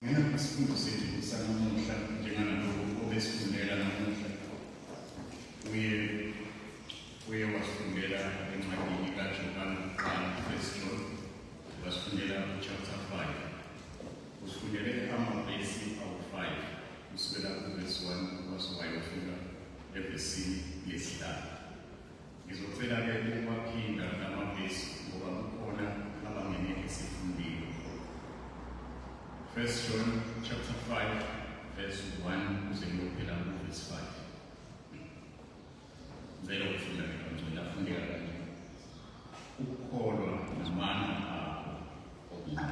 Ngena kwisifundo sethu sanamuhla njenganalokhu obesifundela namuhla uye uye wasifundela encwadini kaJohane kuqala, First John, wasifundela chapter 5, usifundele amavesi awu-5 kusukela kuvesi 1 wase wayofika evesini lesihlanu. Ngizocela-ke ukuwaphinda lamavesi ngoba kukhona abangene esifundile. First John chapter 5 verse 1 kuze kuyophela ku-verse 5. Ngicela ukufunda ngicela afundeka kanje. Ukukholwa namandla akho okunqoba.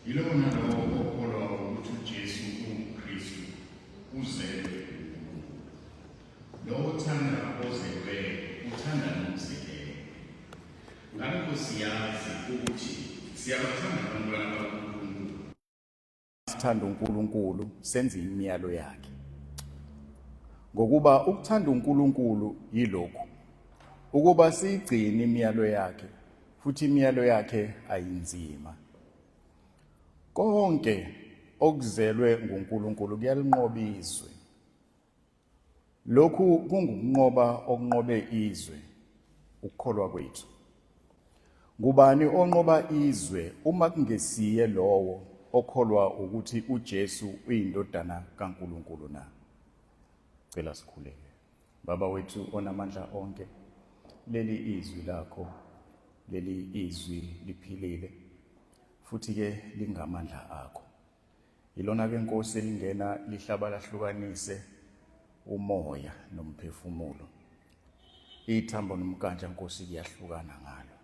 Yilowo nalowo okholwa ukuthi uJesu unguKristu uzelwe uNkulunkulu. Lowo othanda ozelwe uthanda nomzekelo. Ngalokho siyazi ukuthi siyabathanda abantwana bakaNkulunkulu. Sithanda uNkulunkulu senze imiyalo yakhe. Ngokuba ukuthanda uNkulunkulu yilokhu, ukuba siyigcine imiyalo yakhe, futhi imiyalo yakhe ayinzima. Konke okuzelwe nguNkulunkulu kuyalinqoba izwe. Lokhu kungukunqoba okunqobe izwe, ukukholwa kwethu. Ngubani onqoba izwe uma kungesiye lowo okholwa ukuthi uJesu uyindodana kaNkulunkulu na? Cela sikhuleke. Baba wethu onamandla onke, leli izwi lakho, leli izwi liphilile futhi ke lingamandla akho. Yilona ke Nkosi elingena lihlaba lahlukanise umoya nomphefumulo. Ithambo nomkantsha Nkosi kuyahlukana ngalo.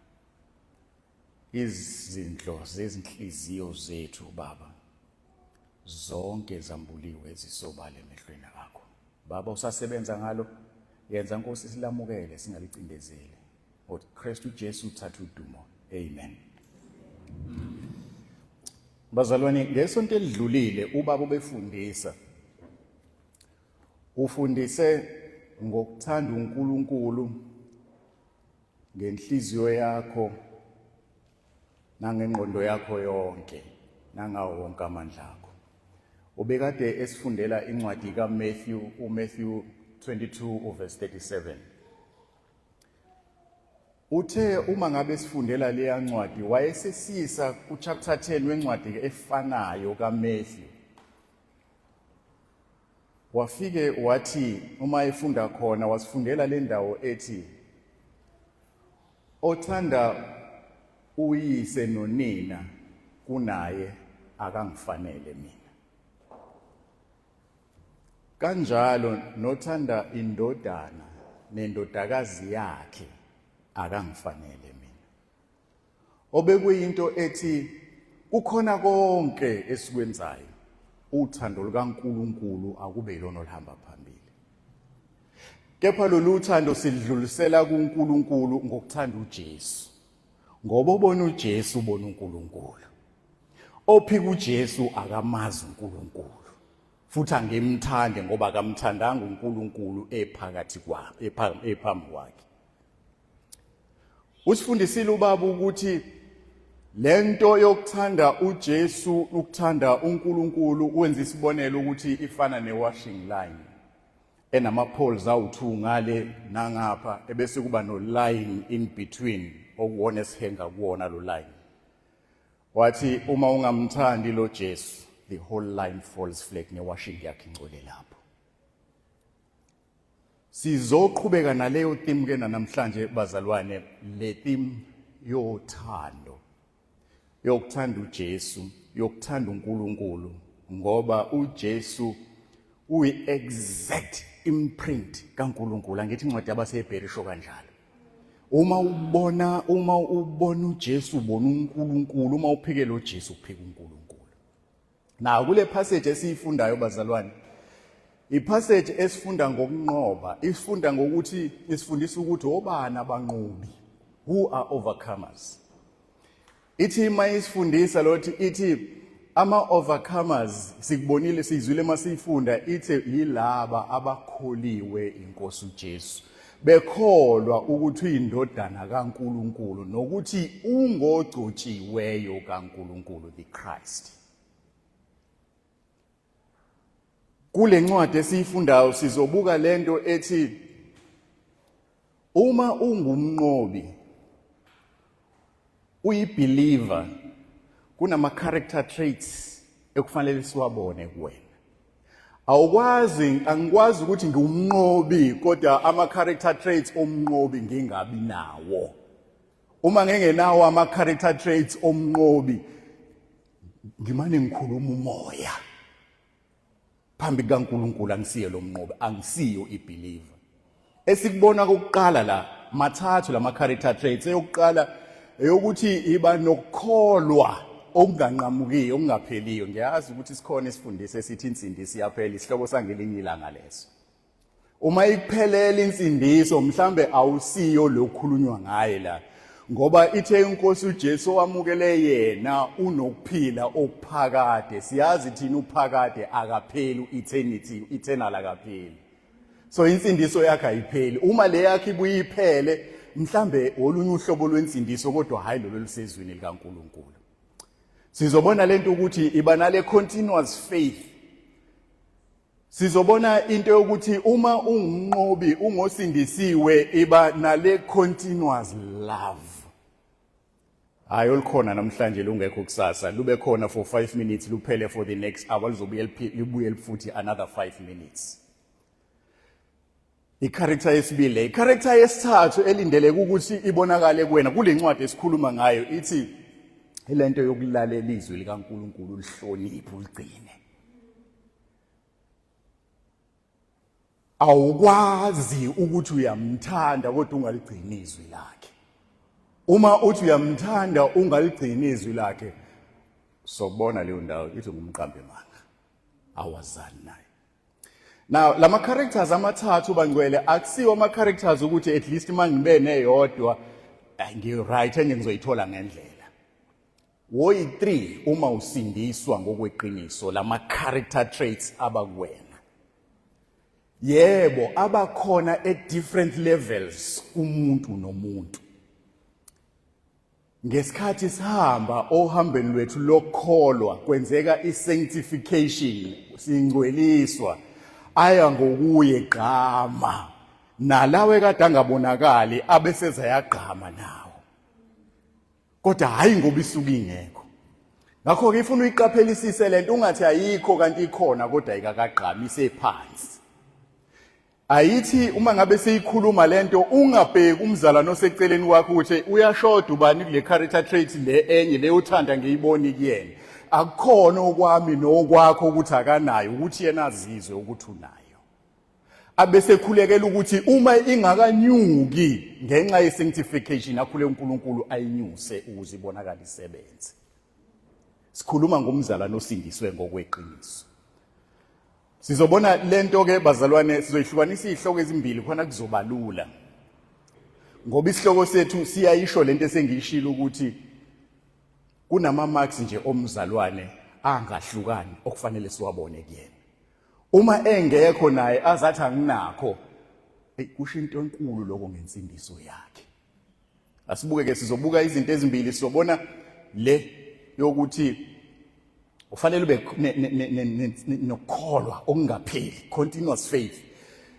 Izindlo zezinhliziyo zethu Baba zonke zambuliwe zisobala emehlweni akho. Baba usasebenza ngalo, yenza Nkosi silamukele singalicindezeli. NgoKristu Jesu uthatha udumo. Amen. Bazalwane, ngesonto elidlulile ubaba ubefundisa. Ufundise ngokuthanda uNkulunkulu ngenhliziyo yakho nangengqondo yakho yonke nangawo wonke amandla akho. Ubekade esifundela incwadi kaMatthew, uMatthew 22 uverse 37. Uthe uma ngabe sifundela leya ncwadi wayesesiyisa kuchapter 10 wencwadi efanayo kaMatthew. Wafike wathi uma efunda khona wasifundela le ndawo ethi othanda uyise nonina kunaye akangifanele mina. Kanjalo nothanda indodana nendodakazi yakhe akangifanele mina. Obekuyinto ethi kukhona konke esikwenzayo uthando lukaNkuluNkulu akube yilona oluhamba phambili. Kepha lolu thando silidlulisela kuNkulunkulu ngokuthanda uJesu. Ngoba obona uJesu ubona uNkulunkulu. Ophika uJesu akamazi uNkulunkulu. Futhi angimthande ngoba akamthandanga uNkulunkulu ephakathi kwakhe, ephambi kwakhe. Usifundisile ubaba ukuthi lento yokuthanda uJesu, ukuthanda uNkulunkulu, wenza isibonelo ukuthi ifana ne-washing line enama-poles awu-2 ngale nangapha, ebese kuba no-line in between okuwona esihenga kuwona lo line. Wathi uma ungamthandi lo Jesu, the whole line falls flat ne-washing yakhe ingcole lapho. Sizoqhubeka naleyo theme ke namhlanje bazalwane, le theme yothando, yokuthanda uJesu, yokuthanda uNkulunkulu, ngoba uJesu uyi-exact imprint kaNkulunkulu. Angithi incwadi yabaseHebheru isho kanjalo. Uma ubona uJesu ubona uNkulunkulu, uma uphikela uJesu uphika uNkulunkulu. Now kule passage esiyifundayo bazalwane, ipassage esifunda ngokunqoba, isifunda ngokuthi isifundisa ukuthi obani abanqobi, who are overcomers. Ithi mayisifundisa lothi ithi ama overcomers sikubonile siyizwile masiyifunda, ithi yilaba abakholiwe inkosi uJesu, bekholwa ukuthi uyindodana kaNkuluNkulu nokuthi ungogcotshiweyo kaNkuluNkulu, the Christ. Kule ncwadi esiyifundayo sizobuka lento ethi uma ungumnqobi uyibeliever kunama character traits ekufanele siwabone kuwena. Awukwazi, angikwazi ukuthi ngiwumnqobi kodwa ama character traits omnqobi ngingabi nawo. Uma ngingenawo ama character traits omnqobi ngimane ngikhuluma umoya phambi kukaNkulunkulu, angisiye lo mnqobi, angisiyo ibeliever. Esikubona kokuqala la mathathu lama character traits. Eyokuqala eyokuthi iba nokukholwa okunganqamukiyo, okungapheliyo. Ngiyazi ukuthi sikhona isifundisi esithi insindiso iyaphela, isihloko sangelinye ilanga leso. Uma ikuphelela insindiso mhlambe awusiyo lokukhulunywa ngaye la, ngoba ithe inkosi uJesu wamukele yena unokuphila okuphakade. Siyazi thina uphakade akapheli, eternity, eternal akapheli. So insindiso yakhe ayipheli. Uma le yakhe ibuye iphele mhlambe olunye uhlobo lwensindiso, kodwa hayi lolo lusezwini likaNkuluNkulu. Sizobona lento ukuthi iba nale continuous faith. Sizobona into yokuthi uma ungumnqobi, ungosindisiwe, iba nale continuous love. Hayi olukhona namhlanje lungekho kusasa, lube khona for 5 minutes luphele for the next hour, luzobuye libuye futhi another 5 minutes. I-character yesibili, i-character yesithathu elindeleke ukuthi ibonakale kuwena kule ncwadi esikhuluma ngayo ithi ilento yokulalela izwi likaNkulunkulu, ulihloniphe, uligcine. Awukwazi ukuthi uyamthanda kodwa ungaligcini izwi lakhe. Uma uthi uyamthanda ungaligcini izwi lakhe, sobona leyo ndawo ithi ngumqambi manga, awazani naye. Now lama characters amathathu bangcwele akusiwo ama characters ukuthi at least mangibe neyodwa ngi right, enye ngizoyithola ngendlela. Woyi-3 uma usindiswa ngokweqiniso lama character traits abakuwena. Yebo, abakhona at different levels kumuntu nomuntu. Ngesikhathi sihamba ohambeni lwethu lokukholwa kwenzeka i-sanctification, singcweliswa, aya ngokuye gqama nalawe kade angabonakali abeseza yagqama nawo, kodwa hayi ngoba isuke ingekho. Ngakho-ke ifuna uyiqaphelisise lento, ungathi ayikho kanti ikhona kodwa ayikakagqami, isephansi. Ayithi uma ngabe seyikhuluma lento ungabheki umzalwane oseceleni kwakho ukuthi uyashoda ubani kule character trait le enye le uthanda ngiyiboni kuyena. Akukhona okwami nokwakho ukuthi akanayo, ukuthi yena azizwe ukuthi unayo. Abesekhulekela ukuthi uma ingakanyuki ngenxa ye-sanctification akhule uNkulunkulu ayinyuse ukuze ibonakale isebenze. Sikhuluma ngomzalwane osindiswe ngokweqiniso. Sizobona lento ke bazalwane, sizoyihlukanisa izihloko ezimbili khona kuzoba lula. Ngoba isihloko sethu siyayisho lento esengiyishilo ukuthi kunama marks nje omzalwane angahlukani okufanele siwabone kuyena. Uma engekho naye azathi anginakho, ey kusho into enkulu lokho ngensindiso yakhe. Asibuke ke, sizobuka izinto ezimbili, sizobona le yokuthi ufanele ube nokukholwa okungapheli, continuous faith.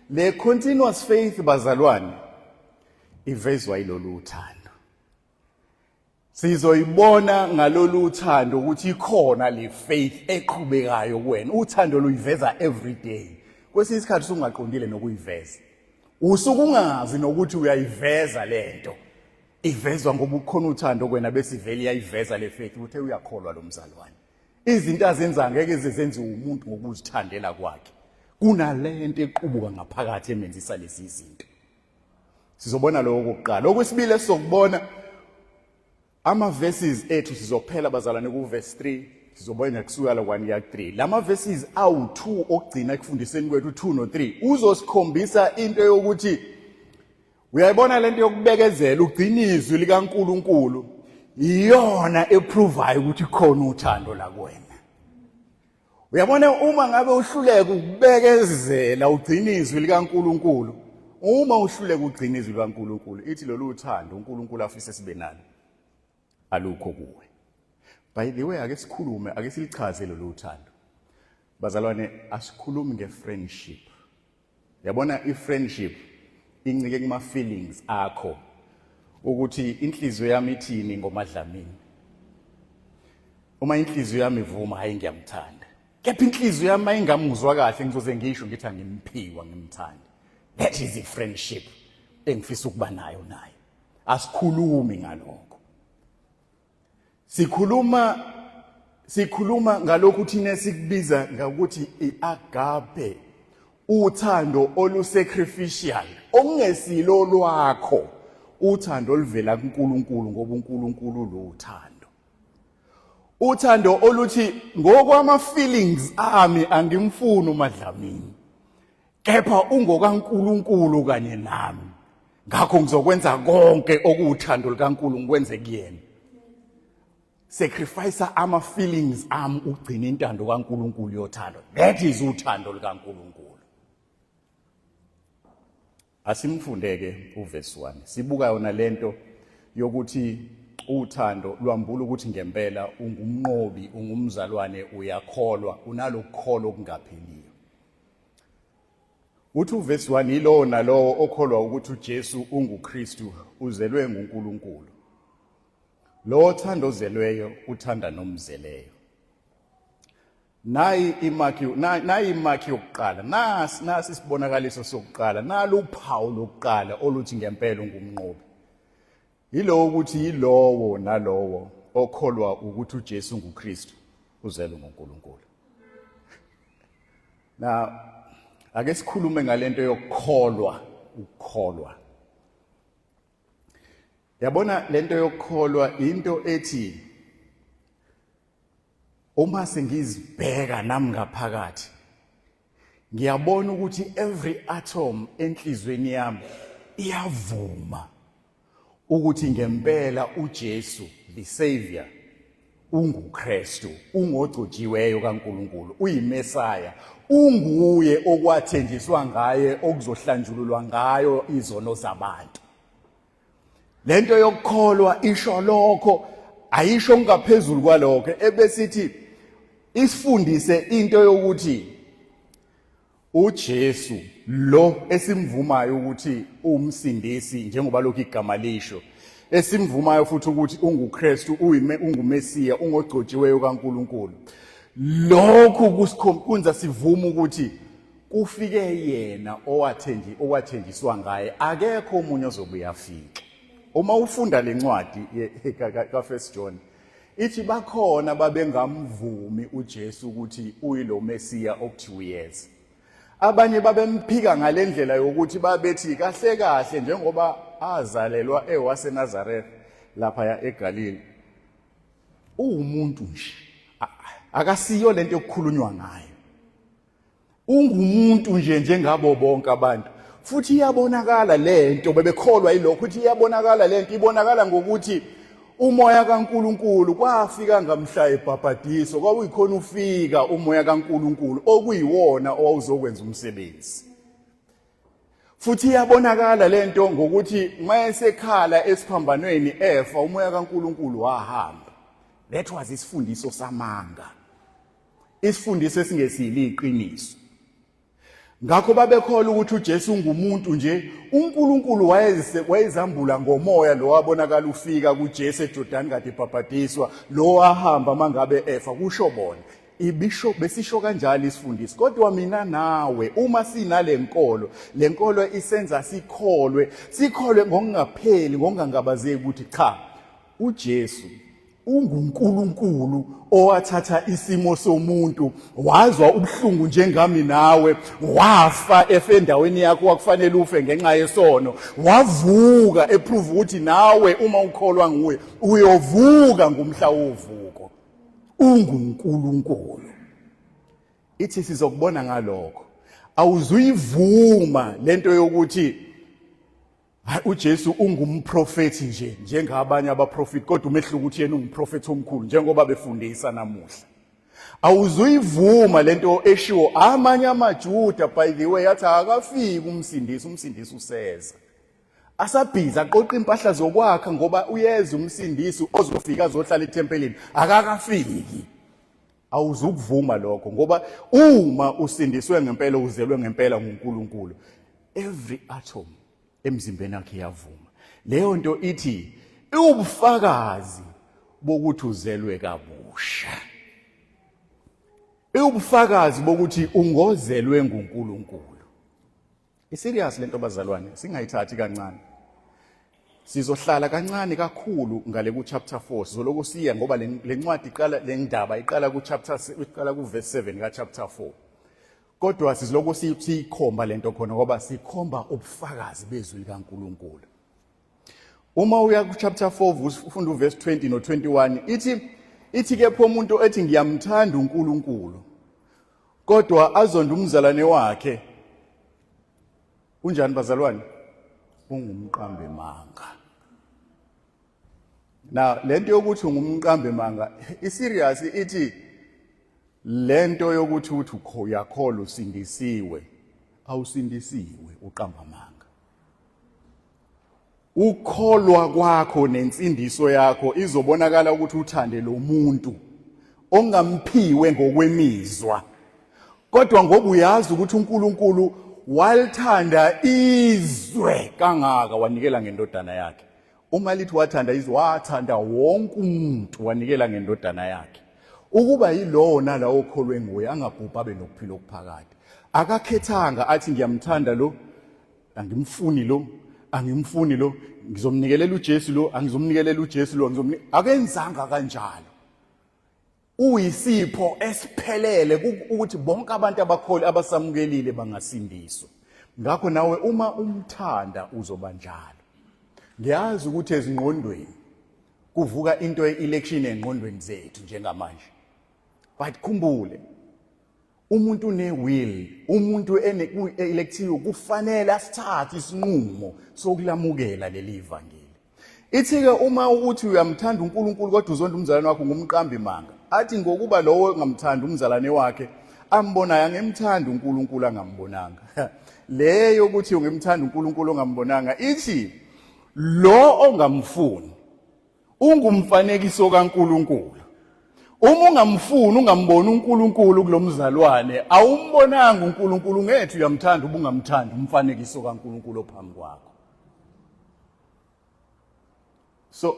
Le continuous faith bazalwane ivezwa yilolu uthando. Sizoyibona ngalolu uthando ukuthi ikhona le faith eqhubekayo kuwena. Uthando luyiveza every day. Kwesinye isikhathi usungaqondile nokuyiveza, usuke ungazi nokuthi uyayiveza lento. Ivezwa ngoba ukhona uthando kuwena, bese ivele iyayiveza le faith ukuthi uyakholwa lo mzalwane. Izinto azenza ngeke zenziwe umuntu ngokuzithandela kwakhe, kunalento equbuka ngaphakathi emenzisa lezi zinto. Sizobona lokho kokuqala. Okwesibili esizokubona ama verses ethu, sizophela bazalwane ku verse 3, sizobona kusuka la 1 kuya 3. Lama verses awu2 okugcina ekufundiseni kwethu, 2 no 3, uzosikhombisa into yokuthi uyayibona lento yokubekezela ugcina izwi likaNkuluNkulu iyona eprovayo ukuthi khona uthando la kuwena. Uyabona uma ngabe uhluleka ukubekezela ugcina izwi likaNkuluNkulu, uma uhluleka ugcina izwi likaNkuluNkulu, ithi lolu uthando uNkulunkulu afise sibe nalo alukho kuwe. By the way, ake sikhulume, ake silichaze lolu uthando. Bazalwane, asikhulumi nge-friendship. Yabona, i-friendship incike kuma feelings akho, ukuthi inhliziyo yami ithini ngoMadlamini. Uma inhliziyo yami ivuma, hayi, ngiyamthanda, kepha inhliziyo yami ayingamuzwa kahle, ngizoze ngisho ngithi angimphiwa ngimthande. That is i-friendship engifisa ukuba nayo naye. Asikhulumi ngalokho. Sikhuluma ngalokhu thina sikubiza ngokuthi iagape, uthando olusacrificial, okungesilo lwakho, uthando oluvela kuNkulunkulu, ngoba uNkulunkulu luthando. Uthando oluthi ngokwama feelings ami angimfuni uMadlamini, kepha ungokaNkulunkulu kanye nami, ngakho ngizokwenza konke okuwuthando likaNkulunkulu ngikwenze kuyena. Sacrifice ama feelings ami ugcina intando kaNkulunkulu yothando. That is uthando likaNkulunkulu. Asimfundeke uverse 1, sibuka yona lento yokuthi uthando lwambula ukuthi ngempela ungumnqobi, ungumzalwane, uyakholwa, unalokukholwa okungapheliyo. Uthi uvesi 1, yilowo nalowo okholwa ukuthi uJesu unguKristu uzelwe nguNkulunkulu. Lowo othanda ozelweyo uthanda nomzeleyo. Nayi imark, nayi imark yokuqala. Nasi isibonakaliso sokuqala, nalu uphawu lokuqala oluthi ngempela ungumnqobi. Yilowo ukuthi yilowo nalowo okholwa ukuthi uJesu unguKristu uzelwe nguNkulunkulu. Na ake sikhulume ngalento yokukholwa, ukukholwa. Yabona, lento yokukholwa into ethi uma sengizibheka nami ngaphakathi, ngiyabona ukuthi every atom enhlizweni yami iyavuma ukuthi ngempela uJesu the Savior unguKristu, ungogcotshiweyo kaNkuluNkulu, uyiMesaya, unguye okwathenjiswa ngaye okuzohlanjululwa ngayo izono zabantu. Lento yokukholwa isho lokho, ayisho ngaphezulu kwalokho. Ebesithi isifundise into yokuthi uJesu lo esimvumayo ukuthi uwumsindisi, njengoba lokhu igama lisho, esimvumayo futhi ukuthi unguKristu, uyime unguMesiya, ungogcotshiweyo kaNkuluNkulu, lokhu kusikhomkunza sivume ukuthi kufike yena owathenji okwathenjiswa ngaye, akekho omunye ozobuya afike. Uma ufunda lencwadi ka First John, ithi bakhona babengamvumi uJesu ukuthi uyilo Mesiya okuthiwa uyeza. Abanye babemphika ngalendlela yokuthi babethi kahle kahle njengoba azalelwa ewaseNazareth lapha eGalile, uwumuntu nje, akasiyo lento yokukhulunywa ngayo, ungumuntu nje njengabo bonke abantu. Futhi iyabonakala lento, bebekholwa yilokho ukuthi iyabonakala lento, ibonakala ngokuthi umoya kaNkuluNkulu kwafika ngamhla ebhabhadiso, kwakuyikhona ufika umoya kaNkuluNkulu okuyiwona owawuzokwenza umsebenzi. Futhi iyabonakala lento ngokuthi mayesekhala esiphambanweni efa, umoya kaNkuluNkulu wahamba. That was isifundiso samanga, isifundiso esingesili iqiniso. Ngakho babekholwa ukuthi uJesu ungumuntu nje. UNkulunkulu wayezambula ngomoya lo wabonakala ufika kuJesu eJordan kade ebhabhadiswa, lo wahamba mangabe efa, kusho bona. Ibisho besisho kanjalo isifundiso. Kodwa mina nawe, uma sinale nkolo, le nkolo isenza sikholwe, sikholwe ngokungapheli, ngokungangabazeki ukuthi cha, uJesu unguNkulunkulu owathatha isimo somuntu, wazwa ubuhlungu njengami nawe, wafa efe endaweni yakho wakufanele ufe ngenxa yesono, wavuka eprove ukuthi nawe uma ukholwa nguye uyovuka ngumhla wovuko. UnguNkulunkulu. Ithi sizokubona ngalokho. Awuzuyivuma lento yokuthi hayi, uJesu ungumprofethi nje njengabanye abaprofeti, kodwa umehluko ukuthi yena ungumprofethi omkhulu, njengoba befundisa namuhla. Awuzuyivuma lento eshiwo amanye amaJuda, by the way, athi akafiki umsindisi, umsindisi useza. Asabhiza aqoqa impahla zokwakha ngoba uyeza umsindisi ozofika azohlala ethempelini, akakafiki. Awuzukuvuma lokho ngoba uma usindiswe ngempela uzelwe ngempela nguNkulunkulu, every atom emzimbeni wakhe iyavuma. Leyo nto ithi iwubufakazi bokuthi uzelwe kabusha. Iwubufakazi bokuthi ungozelwe nguNkulunkulu. Iserious lento bazalwane, singayithathi kancane. Sizohlala kancane kakhulu ngale ku chapter 4 sizoloku siya ngoba le ncwadi iqala le ndaba iqala ku chapter iqala ku verse 7 ka chapter 4. Kodwa sizoku siyikhomba lento khona ngoba sikhomba ubufakazi bezwi likaNkuluNkulu. Uma uya ku chapter 4 ufunda uverse 20 no 21 ithi kepha umuntu ethi ngiyamthanda uNkulunkulu kodwa azonda umzalwane wakhe unjani bazalwane ungumqambi manga. Na lento yokuthi ungumqambi manga iserious, ithi lento yokuthi uthi uyakholwa usindisiwe, awusindisiwe, uqamba manga. Ukholwa kwakho nensindiso yakho izobonakala ukuthi uthande lo muntu ongamphiwe ngokwemizwa, kodwa ngoba uyazi ukuthi uNkulunkulu walithanda izwe kangaka wanikela ngendodana yakhe. Uma lithi wathanda izwe, wathanda wonke umuntu, wanikela ngendodana yakhe ukuba yilowo nalawo okholwe nguye angabhubha abe nokuphila okuphakade. Akakhethanga athi ngiyamthanda lo, angimfuni lo, angimfuni lo, ngizomnikelela uJesu lo, angizomnikelela uJesu lo, angizomni akenzanga kanjalo. Uyisipho esiphelele ukuthi bonke abantu abakholi abasamukelile bangasindiswa. Ngakho nawe uma umthanda uzoba njalo. Ngiyazi ukuthi ezingqondweni kuvuka into ye-election engqondweni zethu njengamanje, but khumbule umuntu une-will, umuntu ene-electiwe kufanele asithathe isinqumo sokulamukela leli vangeli. Ithi-ke uma uthi uyamthanda uNkulunkulu kodwa uzonda umzalwane wakho, ngumqambi manga. Athi ngokuba lowo ongamthandi umzalwane wakhe ambonayo angemthandi uNkulunkulu angambonanga. Leyo ukuthi ungemthanda uNkulunkulu ongambonanga, ithi lo ongamfuni ungumfanekiso kaNkulunkulu. Uma ungamfuni ungamboni uNkulunkulu kulomzalwane, awumbonanga uNkulunkulu, ngethu uyamthanda ubungamthandi umfanekiso kaNkulunkulu ophambi kwakho. So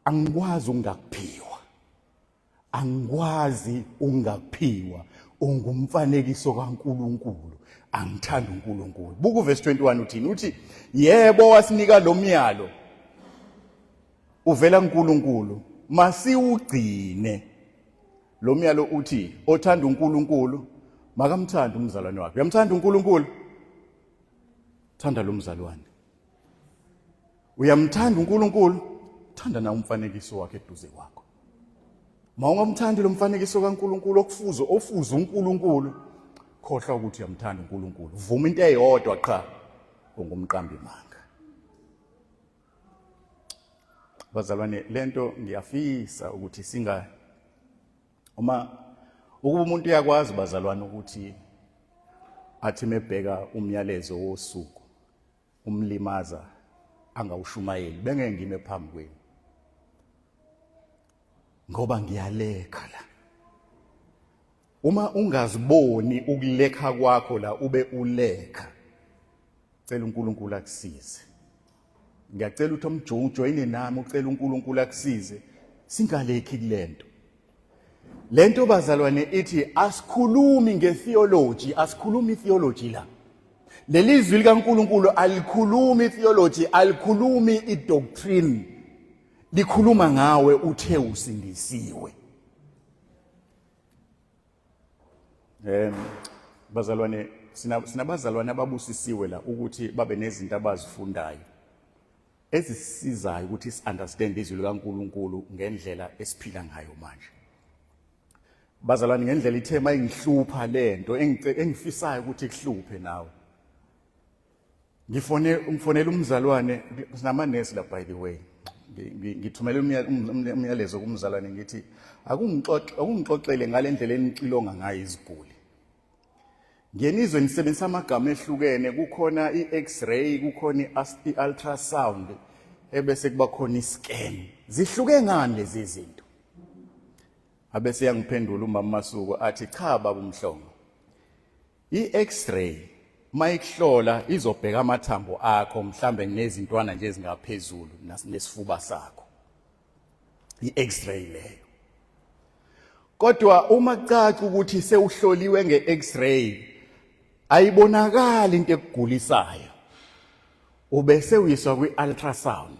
angikwazi ukungakuphiwa, angikwazi ukungakuphiwa, ungumfanekiso kaNkulunkulu, angithanda uNkulunkulu. Buka uverse 21 uthini? Uthi yebo wasinika lo myalo uvela kuNkulunkulu, masiwugcine lo myalo. Uthi othanda uNkulunkulu makamthande umzalwane wakhe. Uyamthanda uNkulunkulu, thanda lo mzalwane. Uyamthanda uNkulunkulu, thanda na umfanekiso wakhe eduze kwakho. Mawungamthandi lo mfanekiso kaNkulunkulu okufuze ofuze uNkulunkulu, khohlwa ukuthi uyamthanda uNkulunkulu. Vuma into eyodwa qha, ungumqambi manga. Bazalwane, lento ngiyafisa ukuthi singa uma ukuba umuntu uyakwazi bazalwane ukuthi athi mebheka umyalezo wosuku umlimaza angawushumayeli, bengeke ngime phambi kwenu ngoba ngiyalekha la. Uma ungaziboni ukulekha kwakho la ube ulekha, cela uNkulunkulu akusize. Ngiyacela ukuthi umjoyine nami ucela uNkulunkulu akusize singalekhi kulento. Lento bazalwane ithi asikhulumi ngetheology, asikhulumi theology la. Leli zwi likaNkulunkulu alikhulumi theology, alikhulumi idoctrine. Likhuluma ngawe uthe usindisiwe. Bazalwane, sinabazalwane ababusisiwe la ukuthi babe nezinto abazifundayo ezisizayo ukuthi si-understand izwi likaNkulunkulu ngendlela esiphila ngayo manje. Bazalwane, ngendlela ithe mayingihlupha lento engifisayo ukuthi ikuhluphe nawe. Ngifone ngifonela umzalwane, sinamanesi la by the way. Ngithumele umyalezo kumzalwane ngithi akungixoxe akungixoxele ngale ndlela enixilonga ngayo iziguli. Ngenizwe nisebenzisa amagama ehlukene, kukhona i-x-ray, kukhona i-ultrasound, ebese kuba khona i-scan. Zihluke ngani lezi zinto? Abese yangiphendula umama Masuku athi cha baba uMhlongo. I-x-ray mayikuhlola izobheka amathambo akho mhlambe nezintwana nje ezingaphezulu nesifuba sakho. I-x-ray leyo. Kodwa uma kucaca ukuthi sewuhloliwe nge-x-ray ayibonakali into ekugulisayo. Ubese uyiswa kwi-ultrasound.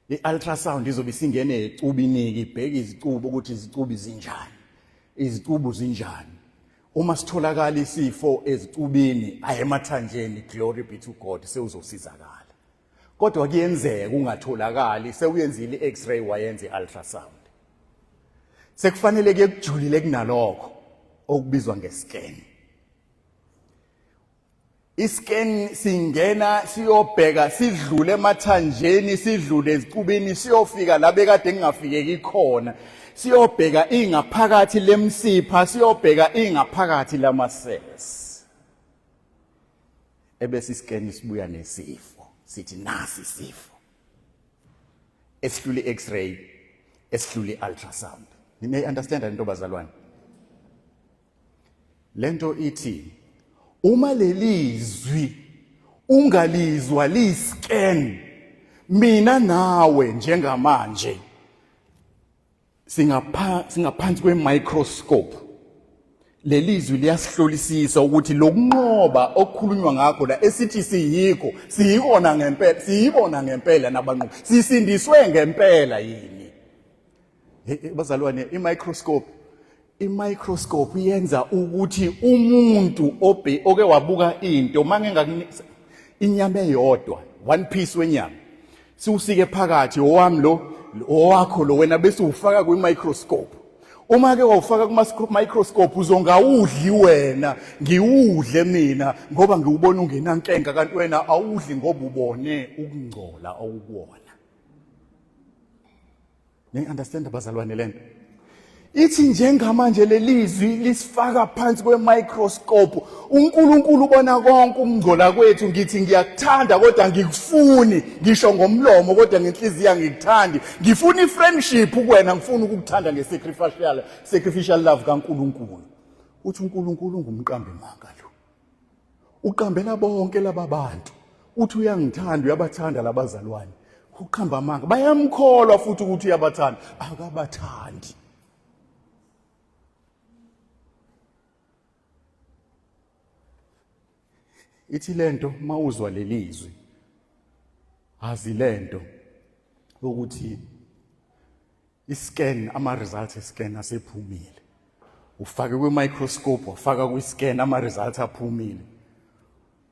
I-ultrasound izobe isingene ecubiniki ibheke izicubu ukuthi izicubu zinjani. Izicubu zinjani. Uma sitholakala isifo ezicubini ayemathanjeni glory be to God sewuzosizakala. Kodwa kuyenzeka ungatholakali sewuyenzile i-x-ray wayenza i-ultrasound. Sekufanele kuye kujulile kunalokho okubizwa nge-scan. Iscan singena siyobheka sidlule emathanjeni sidlule ezicubini siyofika la bekade kungafikeki khona siyobheka ingaphakathi lemsipha siyobheka ingaphakathi lama cells ebese iscan sibuya nesifo sithi nasi isifo esihlule i-x-ray esihlule i-ultrasound. Niyayi understand lento bazalwane? Lento ithi uma lelizwi ungalizwa liyiscan mina nawe njengamanje singapha singaphansi kwe-microscope. Lelizwi liyasihlolisisa ukuthi lokunqoba okukhulunywa ngakho la esithi siyikho siyikona ngempela siyibona ngempela nabanqobi sisindiswe ngempela yini. Bazalwane, i-microscope i-microscope yenza ukuthi umuntu obe oke wabuka into mangingakunika inyama eyodwa, one piece wenyama, siwusike phakathi, owami lo, owakho lo, wena bese ufaka kwi-microscope. Uma ke wawufaka kuma-microscope uzongawudli wena, ngiwudle mina ngoba ngiwubona ungenankenga, kanti wena awudli ngoba ubone ukungcola okukuwona. Niyi understand bazalwane lento? Ithi njengamanje lelizwi lisifaka phansi kwe-microscope. UNkulunkulu ubona konke ukungcola kwethu. Ngithi ngiyakuthanda kodwa ngikufuni, ngisho ngomlomo kodwa ngenhliziyo angikuthandi. Ngifuna i-friendship kuwena, ngifuna ukukuthanda nge-sacrificial sacrificial love kaNkulunkulu. Uthi uNkulunkulu ungumqambi manga lo. Uqambela bonke laba bantu. Uthi uyangithanda, uyabathanda labazalwane. Uqamba amanga. Bayamkholwa futhi ukuthi uyabathanda. Akabathandi. Ithi lento mawuzwa lelizwi azi lento ukuthi iscan ama results escan asephumile. Ufake kwi microscope wafaka kwi scan ama results aphumile.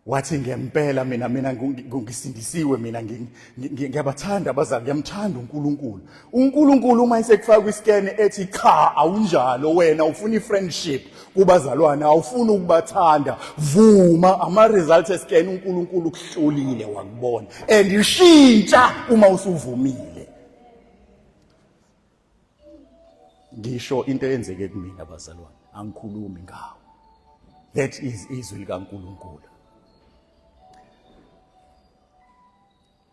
Wathi ngempela mina mina ngisindisiwe mina ngiyabathanda abazali ngiyamthanda uNkulunkulu. uNkulunkulu uma esekufaka kwi-scan ethi cha awunjalo wena ufuna i-friendship kubazalwane awufuni ukubathanda vuma ama-results escan uNkulunkulu ukuhlolile wakubona and ishintsha uma usuvumile. Ngisho into eyenzeke kumina bazalwane angikhulumi ngawo. That is izwi likaNkulunkulu.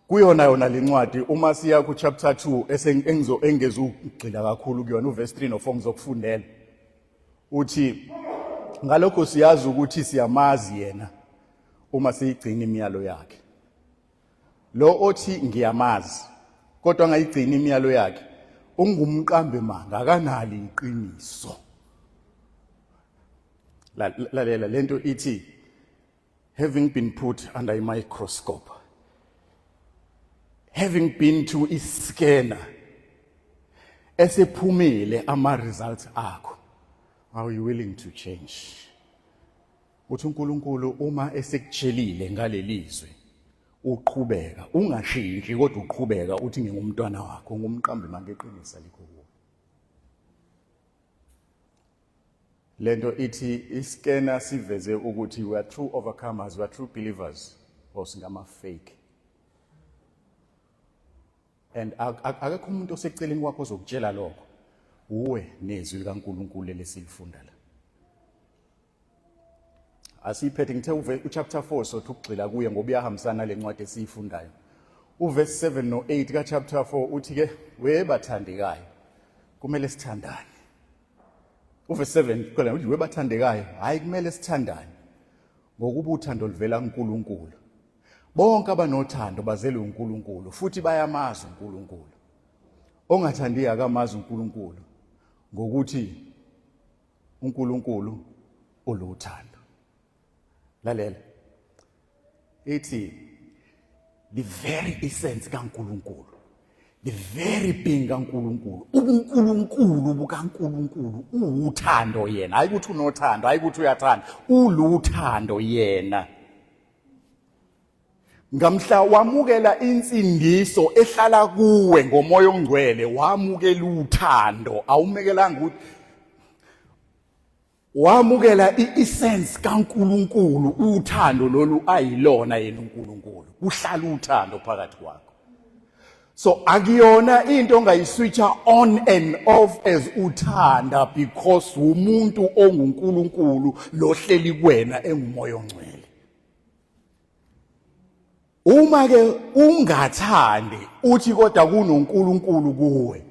Kuyona yona lencwadi uma siya ku chapter 2 engizo engezugxila kakhulu kuyona uverse 3 no 4 ngizokufundela. Uthi ngalokho siyazi ukuthi siyamazi yena uma siyigcina imiyalo yakhe. Lo othi ngiyamazi kodwa angayigcini imiyalo yakhe ungumqambi manga akanali iqiniso. Lalela lento ithi having been put under a microscope, having been to a scanner, esephumile ama results akho, are you willing to change? Uthi uNkulunkulu uma esekutshelile ngalelizwi uqhubeka ungashintshi kodwa uqhubeka uthi ngingumntwana wakho ngumqambi mangeqinisa likho kuwe. Lento ithi iscanner siveze ukuthi we are true overcomers, we are true believers or singama fake. And akekho umuntu oseceleni kwakho ozokutshela lokho. Uwe nezwi likaNkulunkulu lesilifunda la. Asiphethe ngithe uve uchapter 4 sothi ukugxila kuye ngoba uyahambisana nale ncwadi esiyifundayo. Uverse 7 no 8 ka chapter 4 uthi ke we bathandekayo kumele sithandane. Uverse 7 khona uthi webathandekayo, hayi kumele sithandane ngokuba uthando luvela kuNkulunkulu. Bonke abanothando bazelwe uNkulunkulu futhi bayamazi uNkulunkulu. Ongathandiyo akamazi uNkulunkulu ngokuthi uNkulunkulu uluthando. Lalela. Ithi the very essence kaNkulunkulu, the very being kaNkulunkulu, ubuNkulunkulu bukaNkulunkulu uwuthando yena. Hayi ukuthi unothando, hayi ukuthi uyathanda, uluthando yena. Ngamhla wamukela insindiso ehlala kuwe ngomoya ongcwele, wamukela uthando, awumekelanga ukuthi wamukela i-essence kaNkuluNkulu, uthando lolu ayilona yena uNkulunkulu, kuhlala uthando phakathi kwakho. So akuyona into ongayiswitcha on and off as uthanda, because umuntu onguNkulunkulu lohleli kuwena engumoya ongcwele. Uma ke ungathandi uthi kodwa kunoNkulunkulu kuwe,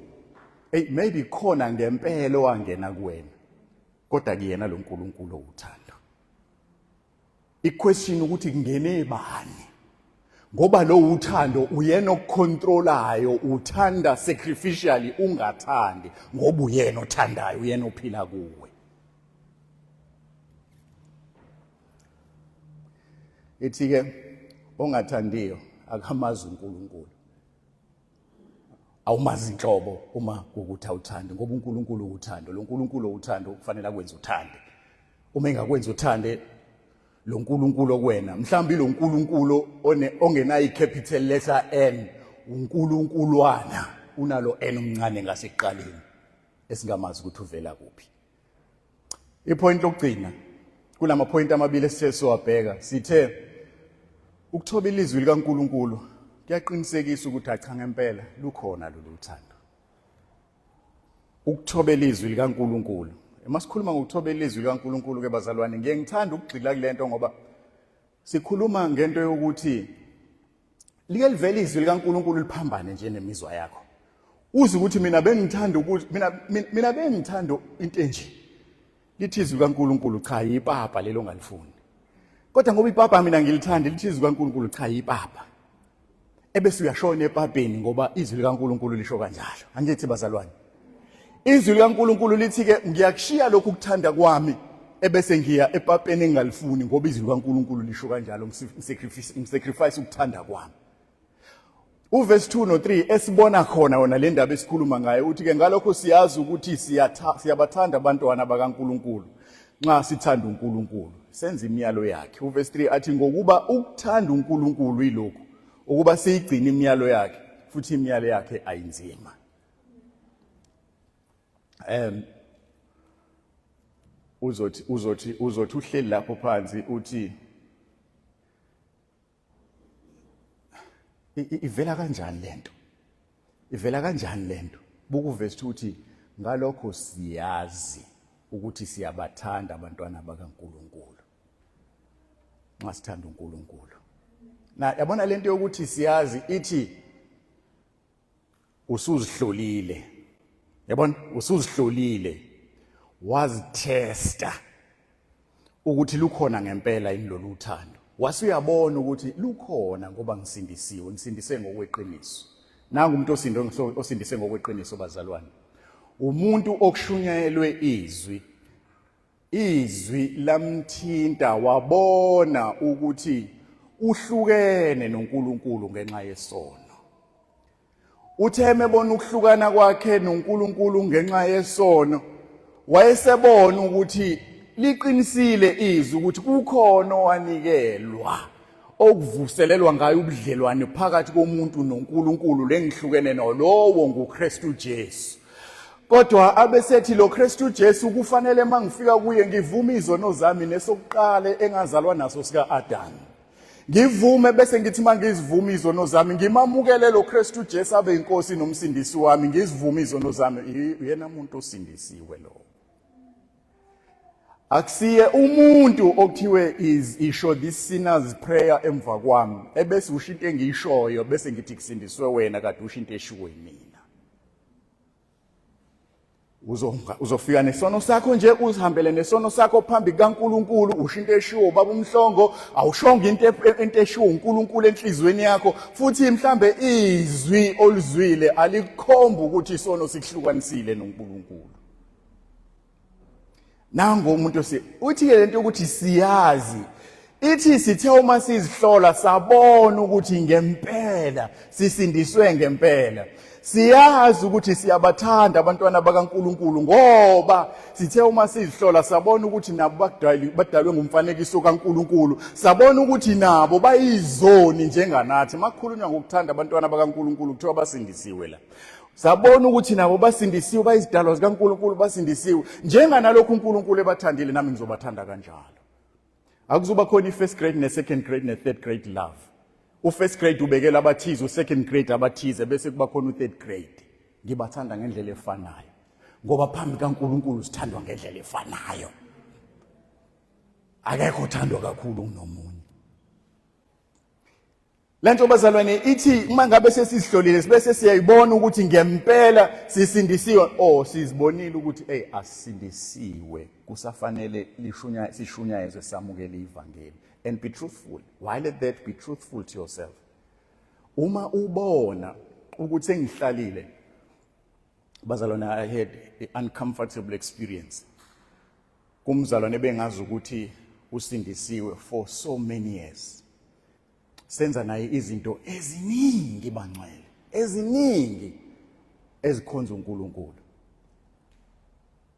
hey, maybe khona ngempela owangena kuwena, kodwa kuyena lo nkulunkulu owuthando. Iquestion ukuthi kungene bani, ngoba lo uthando uyena okucontrolayo, uthanda sacrificially ungathandi, ngoba uyena othandayo, uyena ophila kuwe. Ithi ke ongathandiyo akamazi uNkulunkulu. Awumazi inhlobo uma kukuthi awuthandi, ngoba uNkulunkulu uthando. Lo nkulunkulu uthando kufanele akwenze uthande. Uma engakwenza uthande lo nkulunkulu okwena, mhlawumbe lo nkulunkulu ongenayo i-capital letter N, uNkulunkulwana unalo N omncane ngasekuqaleni esingamazi ukuthi uvela kuphi. Ipoint lokugcina kulama point amabili esithe siwabheka, sithe ukuthoba ilizwi likaNkuluNkulu kuyaqinisekisa ukuthi acha ngempela lukhona lolu thando. Ukuthoba ilizwi likaNkuluNkulu. Uma sikhuluma ngokuthoba ilizwi likaNkuluNkulu ke bazalwane, ngiye ngithanda ukugxila kulento ngoba sikhuluma ngento yokuthi like livele izwi likaNkuluNkulu liphambane nje nemizwa yakho. Uze ukuthi mina bengithanda ukuthi mina bengithanda into enje. Lithi izwi likaNkuluNkulu cha, yipapa lelo ongalifuni. Kodwa ngoba ipapa mina ngilithanda, lithi izwi likaNkuluNkulu cha, yipapa. Ebese uyashona epapeni ngoba izwi likaNkuluNkulu lisho kanjalo. Angithi bazalwane. Izwi likaNkuluNkulu lithi ke ngiyakushiya lokhu kuthanda kwami ebese ngiya epapeni engingalifuni ngoba izwi likaNkuluNkulu lisho kanjalo, ngisacrifice ngisacrifice ukuthanda kwami. Uverse 2 no 3 esibona khona wona le ndaba esikhuluma ngayo, uthi ke ngalokho siyazi ukuthi siyabathanda abantwana bakaNkuluNkulu nxa sithanda uNkulunkulu senza imiyalo yakhe. Uverse 3 athi ngokuba ukuthanda uNkulunkulu yilokhu, ukuba siyigcine imiyalo yakhe, futhi imiyalo yakhe ayinzima. Uzothi uhleli lapho phansi uthi ivela kanjani lento, ivela kanjani lento? Buka uverse 2 uthi ngalokho siyazi ukuthi siyabathanda abantwana bakaNkuluNkulu nxa sithanda uNkulunkulu. Na yabona lento yokuthi siyazi, ithi usuzihlolile, yabona, usuzihlolile wazitesta ukuthi lukhona ngempela yini lolu uthando, wasuyabona ukuthi lukhona ngoba ngisindisiwe, ngisindise ngokweqiniso. Nangu umuntu osindise ngokweqiniso bazalwane, umuntu okushunyayelwe izwi, izwi lamthinta, wabona ukuthi uhlukene noNkulunkulu ngenxa yesono. Uthe emebona ukuhlukana kwakhe noNkulunkulu ngenxa yesono, wayesebona ukuthi liqinisile izwi ukuthi kukhona owanikelwa okuvuselelwa ngayo ubudlelwane phakathi komuntu noNkulunkulu, lengihlukene nolowo nguKristu Jesu. Kodwa abesethi lo Kristu Jesu kufanele mangifika kuye ngivume izono zami nesokuqala engazalwa naso sika Adam. Ngivume bese ngithi mangizivuma izono zami ngimamukele lo Kristu Jesu abe inkosi nomsindisi wami, ngizivuma izono zami. Uyena umuntu osindisiwe lo. Akusiye umuntu okuthiwe is isho this sinner's prayer emva kwami ebese usho into engiyishoyo bese ngithi kusindiswe wena kade usho into eshiwo yimina. Uzofika nesono sakho nje, uzihambele nesono sakho phambi kukaNkulunkulu, usho into eshiwo ubaba uMhlongo, awushongo into eshiwo uNkulunkulu enhliziyweni yakho, futhi mhlambe izwi olizwile alikukhombi ukuthi isono sikuhlukanisile noNkulunkulu. Nangu umuntu osi uthi ke lento ukuthi siyazi, ithi sithe uma sizihlola sabona ukuthi ngempela sisindiswe ngempela. Siyazi ukuthi siyabathanda abantwana bakaNkulunkulu ngoba sithe uma sizihlola sabona ukuthi nabo badalwe ngumfanekiso kaNkulunkulu, sabona ukuthi nabo bayizoni njenganathi. Makukhulunywa ngokuthanda abantwana bakaNkulunkulu kuthiwa basindisiwe la. Sabona ukuthi nabo basindisiwe, bayizidalwa zikaNkulunkulu, basindisiwe. Njenganalokhu uNkulunkulu ebathandile, nami ngizobathanda kanjalo. Akuzuba khona i-first grade ne-second grade ne-third grade love. U-first grade ubekela abathize, u-second grade abathize, bese kuba khona u-third grade. Ngibathanda ngendlela efanayo ngoba phambi kaNkulunkulu sithandwa ngendlela efanayo. Akekho othandwa kakhulu kunomunye. Lento bazalwane ithi uma ngabe sesizihlolile sibe siyayibona ukuthi ngempela sisindisiwe, oh sizibonile ukuthi hey asisindisiwe, kusafanele lishunya sishunyayezwe samukele ivangeli. And be truthful, while at that be truthful to yourself. Uma ubona ukuthi sengihlalile bazalwane, I had an uncomfortable experience kumzalwane bengazi ukuthi usindisiwe for so many years. Senza naye izinto eziningi bangcwele, eziningi ezikhonza uNkulunkulu.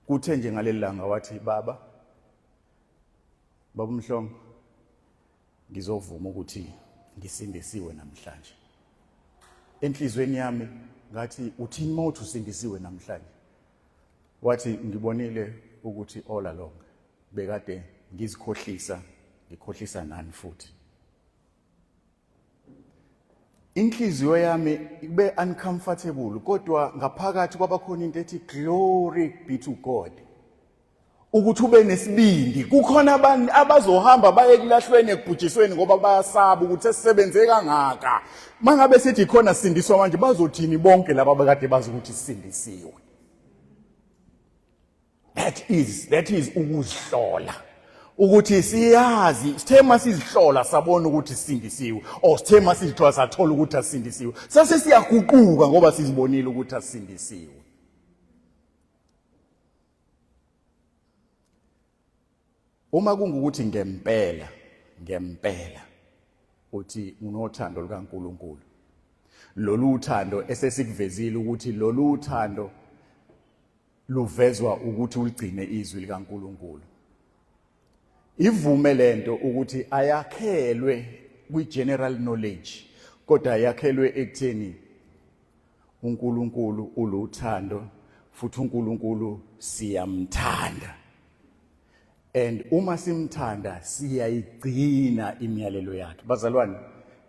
Kuthe nje ngaleli langa wathi, baba uMhlongo, ngizovuma ukuthi ngisindisiwe namhlanje. Enhlizweni yami ngathi, uthini uma uthi usindisiwe namhlanje? Wathi, ngibonile ukuthi all along bekade ngizikhohlisa, ngikhohlisa nani futhi. Inhliziyo yami ibe uncomfortable, kodwa ngaphakathi kwabakhona into ethi glory be to God, ukuthi ube nesibindi. Kukhona abantu abazohamba baye kulahlweni ekubhujisweni ngoba bayasaba ukuthi sesisebenze kangaka, mangabe sithi khona sindiswa manje bazothini bonke laba abakade bazi ukuthi sisindisiwe. That is ukuzihlola, ukuthi siyazi sithe masizihlola sabona ukuthi sisindisiwe, or sithe masizihlola sathola ukuthi asisindisiwe, sase siyaguquka ngoba sizibonile ukuthi asisindisiwe. Uma kungukuthi ngempela ngempela uthi unothando lukaNkulunkulu, lolu thando esesikuvezile ukuthi lolu thando luvezwa ukuthi uligcine izwi likaNkulunkulu, ivume lento ukuthi ayakhelwe kwi-general knowledge, kodwa ayakhelwe ekutheni uNkulunkulu uluthando futhi uNkulunkulu siyamthanda, and uma simthanda siyayigcina imiyalelo yakhe. Bazalwane,